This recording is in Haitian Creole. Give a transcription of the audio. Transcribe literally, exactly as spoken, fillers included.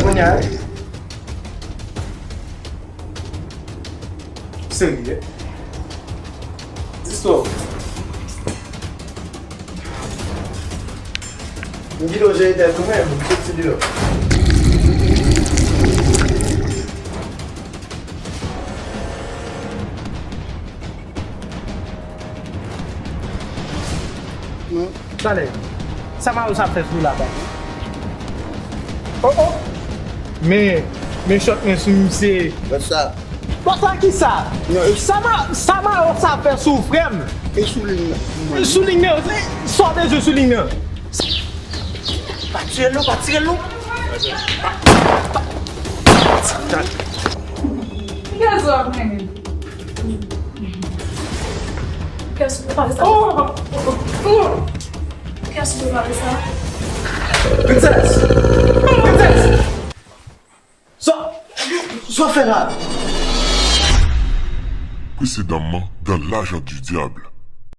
Kounye a, serye. Zistwa. M kite w jere tèt ou menm, m soti deyò. Talè, sa Mayo sa fè sou la ba? Oh, oh! Men, men chòt men sou misye. Wè sa. Wè sa ki sa? Non, e sa ma, sa Mayo sa fè sou frè m? E sou liy nan. Sou liy nan, sa w bezwen sou liy nan? Pa tire l non, pa tire l non. Pa, pa, pa, pa tire l. Ki rezon ap mennen? Kiyès ki te pale sa? Oh! Oh! Oh! Kiyès ki te pale sa? Princess! Princess! Sa, sa w fè la? Précédemment dans L'Agent du Diable.